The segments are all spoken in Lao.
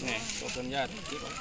ນີ້ ບໍ່ສັນຍາດ ເກັບເອົາ.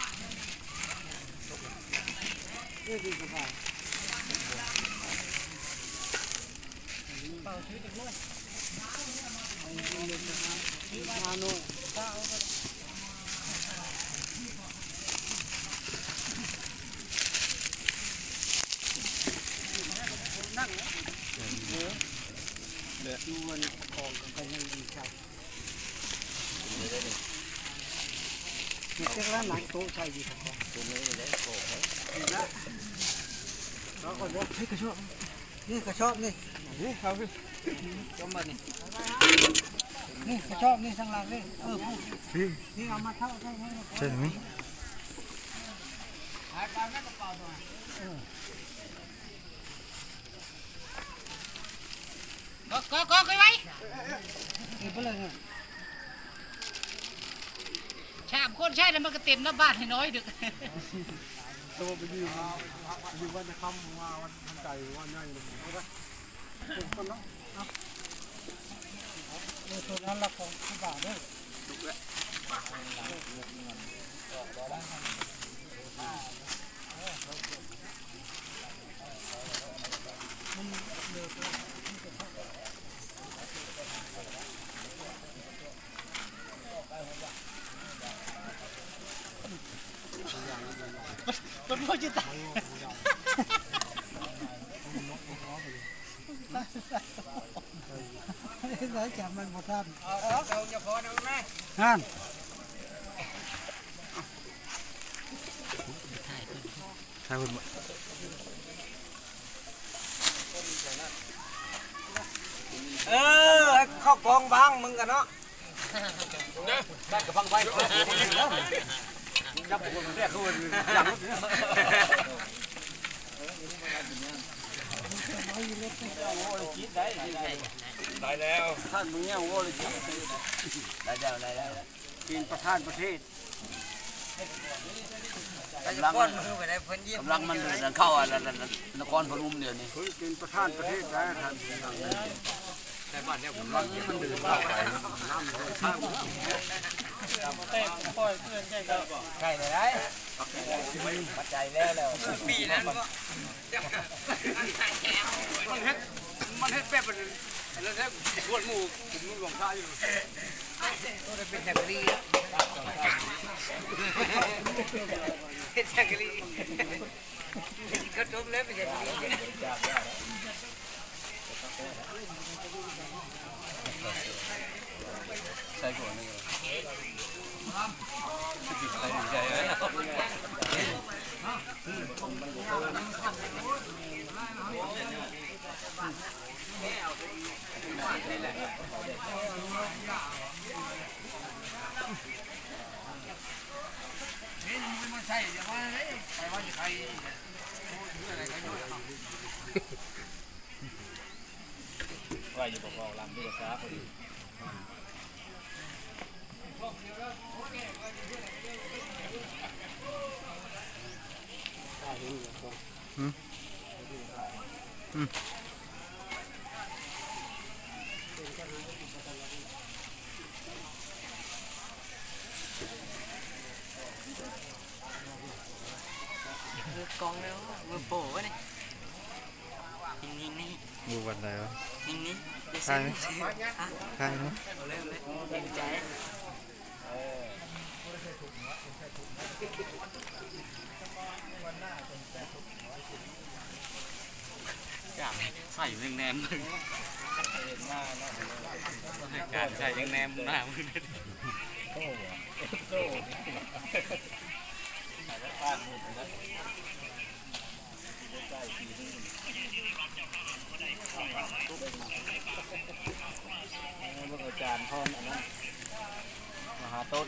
ນີ້ກະສອບ ນີ້ ນີ້ກະສອບນີ້ ນີ້ກະສອບນີ້ທາງຫຼັງນີ້ ເອີ ນີ້ ນີ້ເອົາມາເທົາໃສ່ໃຫ້ ໃສ່ນີ້ ກໍ ກໍ ກໍໄວ້ ນີ້ໄປເລີຍ ສາມຄົນໃຊ້ແລ້ວມັນກະເຕັມນະ ບາດໃຫ້ນ້ອຍເດີ້. ໂຕໄປຢູ່ ຢູ່ວັດນະຄຳ ວ່າວັດທັນໃຈ ວ່າໃຫຍ່ ເອີ ໂຕນັ້ນລະຂອງຄູບາເດີ້. ມັນບໍ່ຈະຕາຍ ໄດ້ຈັບມັນບໍ່ທັນ ຫັ້ນ ຖ່າຍເພິ່ນບໍ່ ເອີ ເຂົ້າກອງບາງມຶງກະເນາະ ກະບັງໄຟ ຈັບຄົນແທ້ຄື ໄດ້ແລ້ວ ທ່ານມຶງຍັງບໍ່ໄດ້ກິນ ໄດ້ແລ້ວ ໄດ້ແລ້ວ ເປັນປະທານປະເທດ ກຳລັງ ກຳລັງມັນເດີນເຂົ້າ ນະຄອນພະນົມດຽວນີ້ ເປັນປະທານປະເທດໄດ້ທ່ານ ໃຊ້ໄດ້ ໃຊ້ແລ້ວ ປີນັ້ນ ມັນເຮັດ ມັນເຮັດແບບອັນນັ້ນແທ້ ກວນໝູ່ ໝູ່ຫຼວງພະຢູ່ ໂຕໄດ້ເປັນແຊກກະລີ ເປັນແຊກກະລີ ເຂົ້າຕົ້ມແລ້ວເປັນແຊກກະລີ ໃສ່ກວ່ານີ້ ໃສ່ໃຫຍ່ ວ່າຢູ່ບໍ່ເວົ້າລຳຢູ່ພາສາພໍດີ ອືມ ອືມ ເອີ ກ້ອງແລ້ວ ເວີໂປວະນີ້ ຍິງໆ ນີ້ ຢູ່ວັດໃດວະ? ຍິງນີ້ ຖ່າຍໄໝ? ຖ່າຍໄໝ? ເອົາເລີຍ ເອົາເລີຍ ເກງໃຈ ການໃສ່ຍັງແນມ ການໃສ່ຍັງແນມໜ້າມຶງ ເບິ່ງອາຈານພອນອັນນັ້ນ ມະຫາຕົ້ນ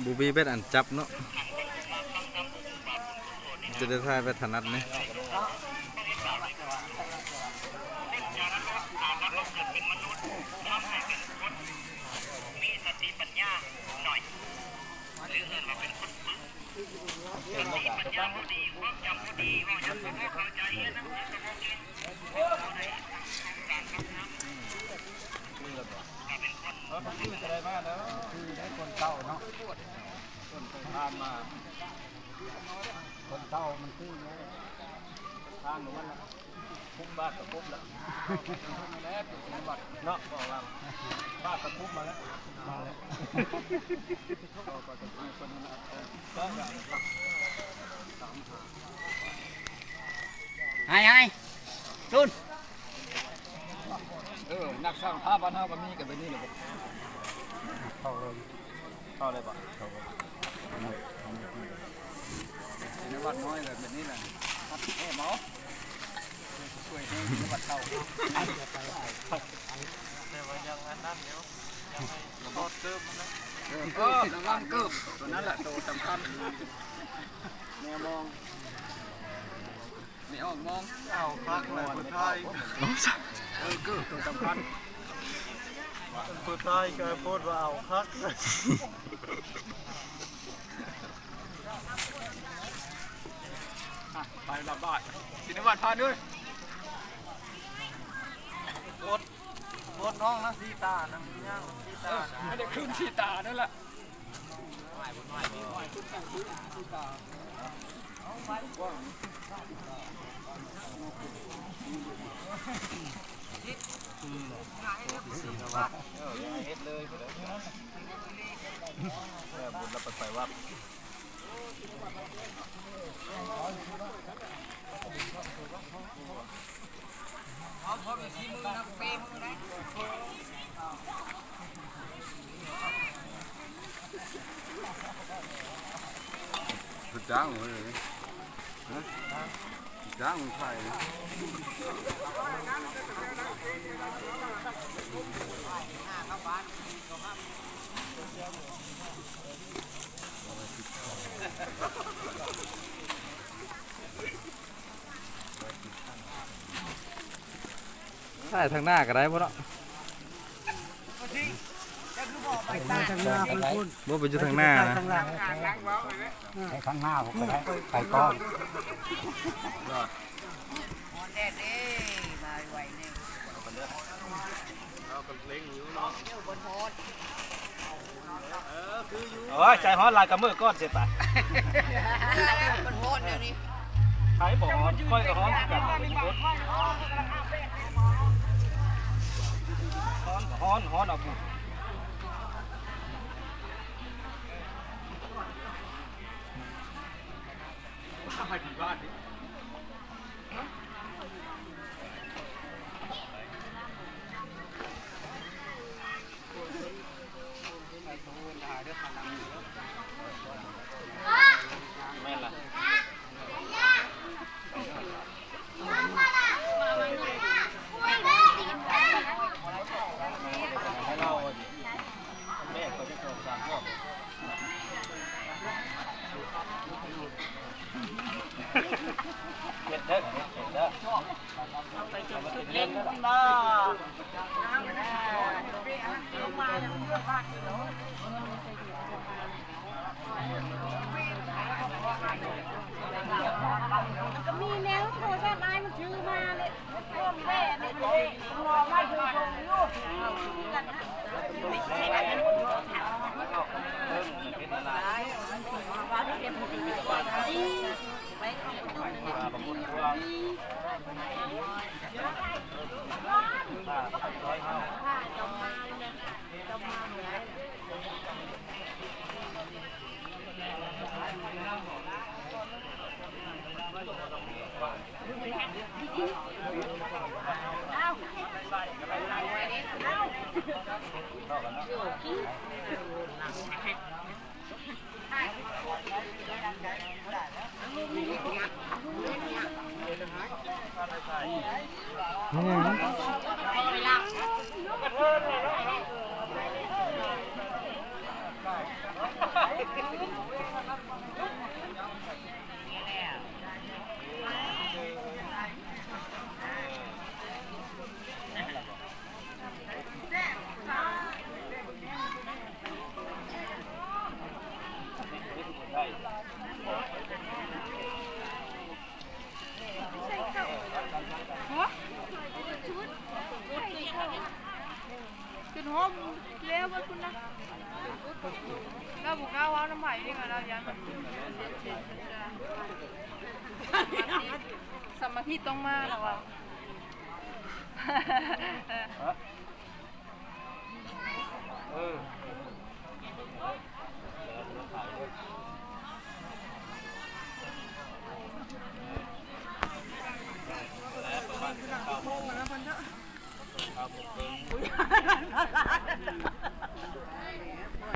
ບໍ່ມີແບບອັນຈັບເນາະ ຈະໄດ້ຖ່າຍແບບຖະໜັດແດ່. ເກີດເປັນມະນຸດ ທຳໃຫ້ເປັນຄົນມີສະຕິປັນຍາໜ້ອຍ ຫຼືເອີ້ນວ່າເປັນຄົນປຶກ. ສະຕິປັນຍາບໍ່ດີ ຄວາມຈຳບໍ່ດີ ເວົ້າຫຍັງກໍບໍ່ເຂົ້າໃຈ ຮຽນໜັງສືກໍບໍ່ເກັ່ງ ເປັນບໍ່ໄດ້ການຟັງທຳ ກໍເປັນຄົນ ຄືຈະໄດ້ມາເນາະ ຄືໄດ້ຄົນເກົ່າເນາະ ຄົນເຄີຍຜ່ານມາ ຄົນເກົ່າມັນຄືແນວທາງຂອງມັນລະ. ຄຸມບາດກະຄົບລະ ແລ້ວເນາະ ບອກວ່າບາດກະຄຸມມາແລ້ວ ມາແລ້ວ ໄຮ ໄຮ ລຸນ ເອີ ນັກສ້າງພາບບ້ານເຮົາກໍມີກັນແບບນີ້ແຫຼະ ເຂົ້າເລີຍ ເຂົ້າໄດ້ບໍ່? ເຂົ້າ ຊິນະວັດນ້ອຍແບບນີ້ແຫຼະ ຮັບແທ້ບໍ່? ຊ່ວຍແຮງ ຊິນະວັດເຂົ້າ ແຕ່ວ່າຍັງອັນນັ້ນຢູ່ ຍັງໃຫ້ຖອດເກີບນະ ເອີ ລະວັງເກີບ ໂຕນັ້ນແຫຼະໂຕສຳຄັນ ແນວມອງ ແມ່ອອກມອງ ເອົາຄັກແລ້ວຜູ້ຊາຍ ເອີ ເກີບໂຕສຳຄັນ ຜູ້ຊາຍກໍໂພດວ່າເອົາຄັກ ອ່ະ ໄປລະບາດ ຊິນະວັດພາເດີ ກົດ ກົດນ້ອງນະ ສີຕານະ ຍ່າງສີຕາ ເອີ ໃຫ້ໄດ້ຄືນສີຕານັ້ນລະ. ເອີ ເຮັດເລີຍ ເອີ ບຸນລະໄປໄປວັດ. ຄືຈ້າງເລີຍ ຮະ ຈ້າງມັນຂາຍ. ຖ່າຍທາງໜ້າກໍໄດ້ບໍ່ເນາະ? ໄປທາງໜ້າເພິ່ນພຸ້ນ ບໍ່ ໄປຢູ່ທາງໜ້ານະ ໄປທາງໜ້າພຸ້ນກໍໄດ້ ໄປກ່ອນ. ຮ້ອນແດດເດ້ ມາໄວໆນີ້ ເຮົາກໍເລັ່ງຢູ່ເນາະ ເອີ ຄືຢູ່ ໂອ້ຍ ໃຈຮ້ອນຫຼາຍກະມື້ກ່ອນເສຍຕາຍ ມັນຮ້ອນດຽວນີ້ ໃຜບໍ່ຮ້ອນ ຂ້ອຍກໍຮ້ອນຄືກັນ ຮ້ອນ ຮ້ອນ ຮ້ອນເອົາບຸນ. ແມ່ນລະ ເຮັດເດີ ເຮັດເດີ ເອົາໄປຈົນສຸດເລັງເນາະ. ກະມີແນວໂທລະສັບອ້າຍມັນຖືມາເລີຍ. ນອມແລ້ວເບິດພຸ້ນນະ. ລາວບໍ່ກ້າເວົ້ານຳໃຜເດ ລາວຢ້ານມັນ ສາມັກຄີຕ້ອງມາລະວ່າ. ເອີ.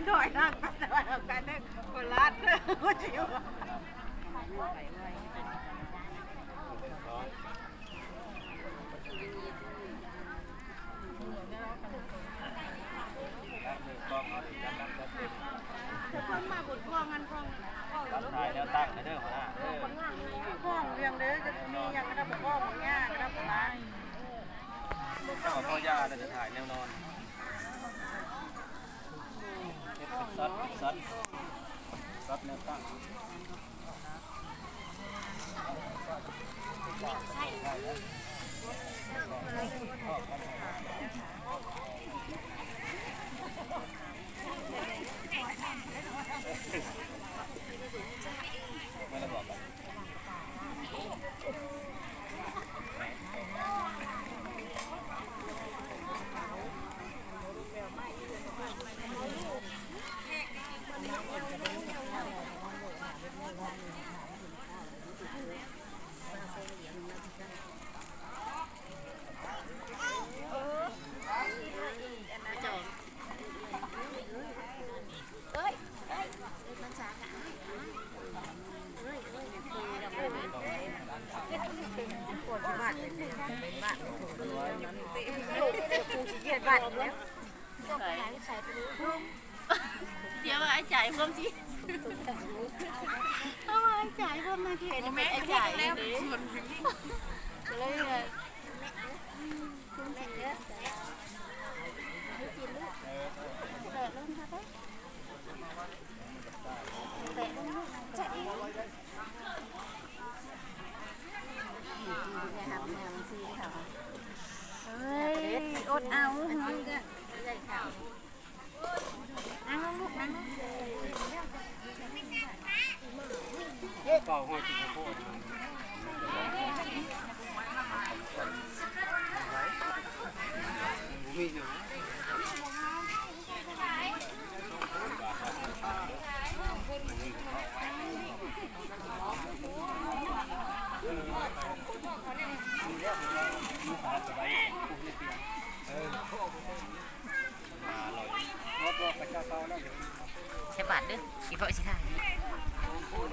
ຖອຍຫຼັງໄປ ຖອຍຫຼັງໄປເດີ ໂຄລາດເດີ. ເພິ່ນມາບຸນຂອງອັນຂອງ ຖ່າຍແນວຕັ້ງເດີຫົວໜ້າເດີ ຂອງວຽງເດີ ຈະມີຫຍັງກະດັບຂອງຫຍ້າກະດັບຫຼາຍ ເຈົ້າກໍພໍຢ່າແລ້ວຈະຖ່າຍແນວນອນ ເຮັດເປັນຊັອດ ເປັນຊັອດ ຊັອດແນວຕັ້ງ. ດຽວວ່າອ້າຍຈ່າຍພວມຊິ ເອົາວ່າອ້າຍຈ່າຍພວມນະ ເຫັນແມ່ອ້າຍຈ່າຍເດ້ ກໍເລີຍວ່າ ເອີຍ ອົດເອົາ ນັ່ງລົງລູກ ນັ່ງລົງ ເກົ້າຮ້ອຍກິໂລໂຄດ ບໍ່ມີຫຍັງ. ໃສ່ບາດເດີ ອີ່ພໍ່ຊິຖ່າຍ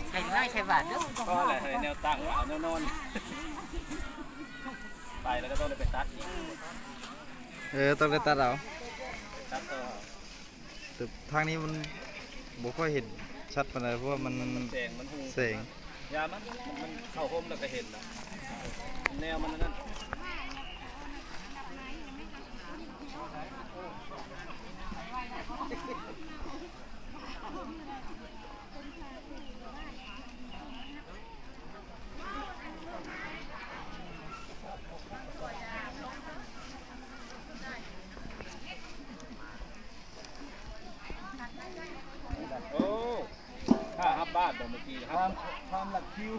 ໃສ່ໜ້ອຍໃສ່ບາດເດີ ພໍແລ້ວ ໃສ່ແນວຕັ້ງ ເອົາແນວນອນ ໄປແລ້ວກໍຕ້ອງໄດ້ໄປຕັດອີກ ເອີ ຕ້ອງໄດ້ຕັດເອົາ ຕັດຕໍ່ ແຕ່ທາງນີ້ມັນບໍ່ຄ່ອຍເຫັນຊັດປານໃດ ເພາະວ່າມັນ ແສງມັນຫຸ່ງ ແສງ ຢ່າມັນ ມັນເຂົ້າຮົ່ມແລ້ວກໍເຫັນນະ ແນວມັນອັນນັ້ນ. ໂອ້ ຖ້າຮັບບາດບໍ່ ເມື່ອກີ້ ຂ້າມ ຂ້າມຫຼັກຄິວ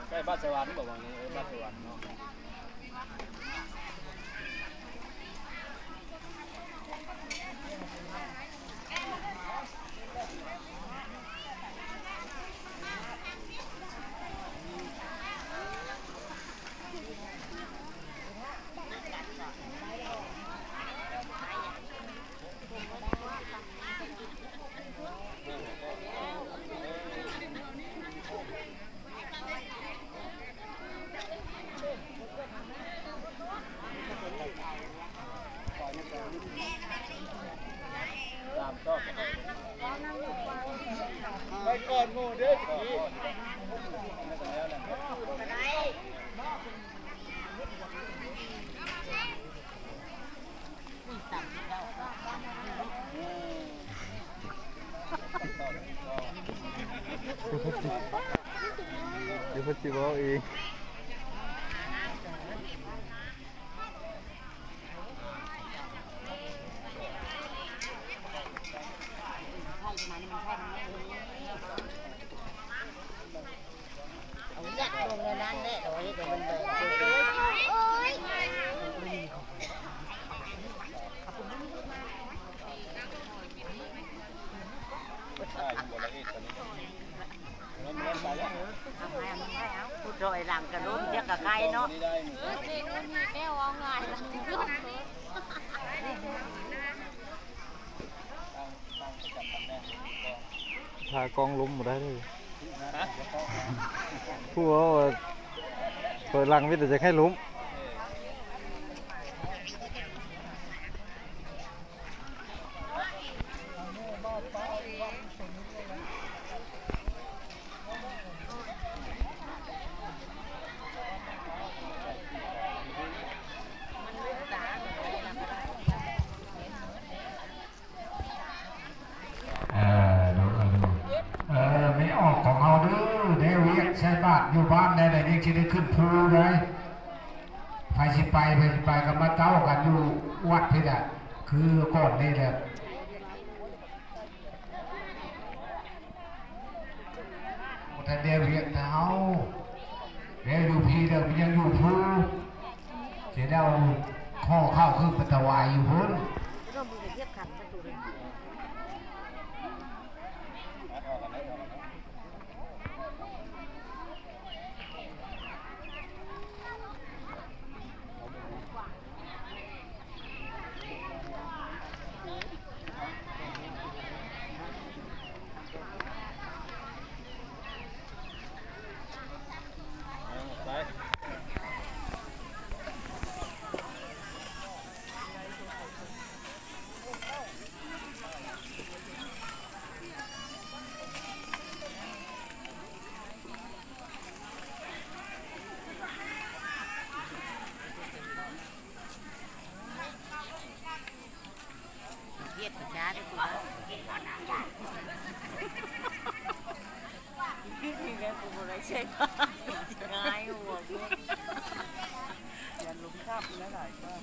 ໃກ້ບ້ານສະຫວັນບໍ່ ວ່າ ເອີ ບ້ານສະຫວັນເນາະ. ໄປກ່ອນໝູ່ເດີ ດຽວເພິ່ນຊິເວົ້າເອງ. ຖ້າກ້ອງລົ້ມບໍ່ໄດ້ເລີຍ. ຜູ້ເວົ້າວ່າ ເປີດຫຼັງມີແຕ່ຢາກໃຫ້ລົ້ມ. ເອີ ດູ ເອີ ດູ ເອີ ແມ່ອອກຂອງເຮົາເດີ ແນວວຽກໃສ່ບາດຢູ່ບ້ານແດ່ ແລ້ວຍັງຊິໄດ້ຂຶ້ນພູໄດ໋. ໃຜຊິໄປ ໃຜຊິໄປກໍມາເຕົ້າກັນຢູ່ວັດພີ້ແຫຼະ ຄືກ່ອນນີ້ແຫຼະ. ບໍ່ທັນແລ້ວວຽກເຮົາ ແລ້ວຢູ່ພີ້ແລ້ວມັນຍັງຢູ່ພູ ຊິໄດ້ເອົາຫໍ່ເຂົ້າຂຶ້ນໄປຖວາຍຢູ່ພຸ້ນ. ຫຽດປະຈາເດີກູເດີ ນີ້ແຫຼະກູບໍ່ໄດ້ໃຊ້ຜ້າ ງ່າຍຫົວກູ ຢ້ານລົມທັບຫຼາຍໆກວ່າ.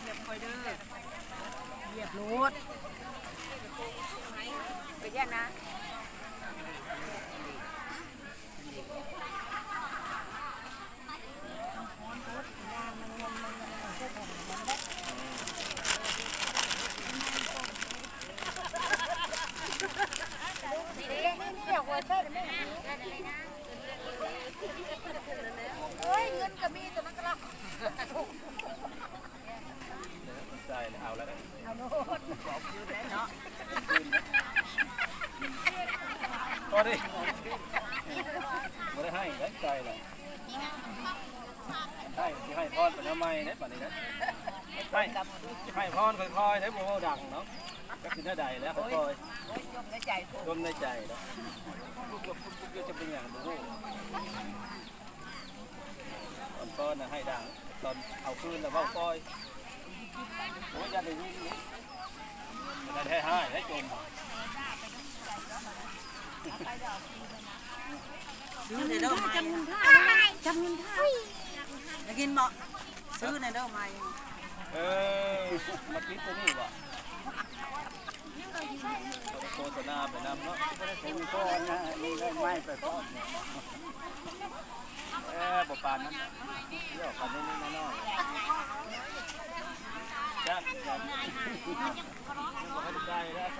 ຢຽບຄ່ອຍເດີ ຢຽບໂລດ ໄປຢ້ານນະ. ໂອ້ຍ ເງິນກໍມີ ແຕ່ມັນກໍລັກ. ໃສ່ແລ້ວເອົາແລ້ວ ເອົາໂລດ ບອກຄືນແລ້ວເນາະ ພໍດີ ບໍ່ໄດ້ໃຫ້ໄດ້ໃສ່ແລ້ວ ໃຫ້ ຊິໃຫ້ພອນເປັນແນວໃໝ່ເດ້ ບາດນີ້ນະ ໃຫ້ ໃຫ້ພອນຄ່ອຍໆເດ້ ບໍ່ເວົ້າດັງເນາະ ຈັກຊິແນວໃດແລ້ວ ຄ່ອຍໆ ໂອ້ຍ ຈົ່ມໃນໃຈ ຈົ່ມໃນໃຈເນາະ ລຸກໆ ຈະເປັນຫຍັງບໍ່ຮູ້. ຕອນປ້ອນນະໃຫ້ດັງ ຕອນເອົາຄືນລະເວົ້າປ່ອຍ ໂອ້ຍ ຢ່າໄດ້ຍິນນີ້ ບໍ່ໄດ້ໃຫ້ຮ້າຍໃຫ້ຈົ່ມ ຊື້ແດ່ເດີ ຈັບເງິນຖ້າ ຈັບເງິນຖ້າ ໄດ້ຍິນບໍ່? ຊື້ແດ່ເດີ ເອີ ມາກິນໂຕນີ້ບໍ່? ໂຄສະນາໄປນຳເນາະ ບໍ່ໄດ້ເປັນກ່ອນນະ ມີເງິນໃໝ່ໄປພ້ອມ ເອີ ບໍ່ປານນັ້ນ ດຽວກັນນິດໆ ໜ້ອຍໆ ຈັກ ຈັກ ບໍ່ໄດ້ຈ່າຍແລ້ວ ໄປ.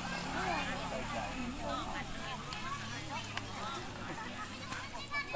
ເ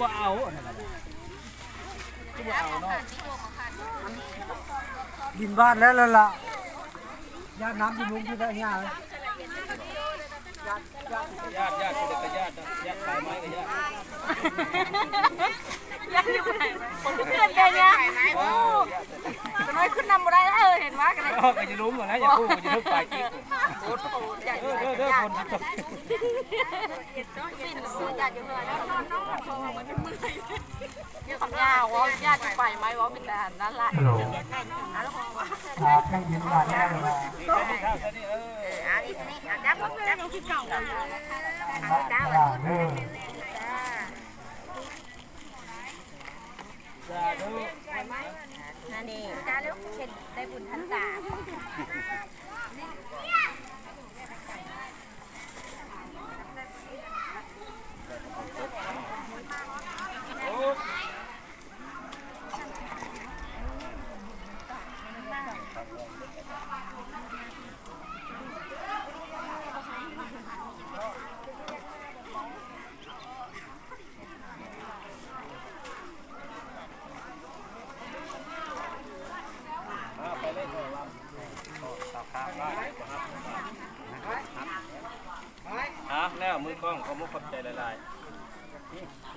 ບໍ່ເອົາອັນນັ້ນກໍໄດ້ ຄືບໍ່ເອົາເນາະ ດິນບາດແລ້ວລະ ຢ້ານນ້ຳຊິລົງຢູ່ໄດ້ຍາກ ຢ້ານ ຢ້ານ ຢ້ານ ຢ້ານ ຢ້ານ ຂາຍໄມ້ກໍຢ້ານ ຢ້ານຢູ່ໄຫນ ເພື່ອນແກຍາ ໂອ້ ຈະນ້ອຍຂຶ້ນນຳບໍ່ໄດ້ເອີ ເຫັນວ່າກັນເລີຍ ກໍຈະລົງຫັ້ນແຫຼະ ຢ່າຄູ່ກໍຈະເລິກໄປອີກ ເດີ ເດີ ເດີ ຝົນຊິຕົກ ຍາວ ເວົ້າ ຍາດໄປໄໝ ເວົ້າເປັນອັນນັ້ນລະ ຮະໂຫຼ ອ່າ ເຄື່ອງບິນມາແລ້ວ ເອີ ເອົາອີກນີ້ ເອົາຈັບ ຈັບຄືເກົ່າ ເອົາເດີ ສາທຸ ນັ້ນເດ້ ເຮັດໄດ້ບຸນທັນຕາ. ອ່າ ແລ້ວ ມືກ້ອງ ຂອບອົກຂອບໃຈຫຼາຍໆ.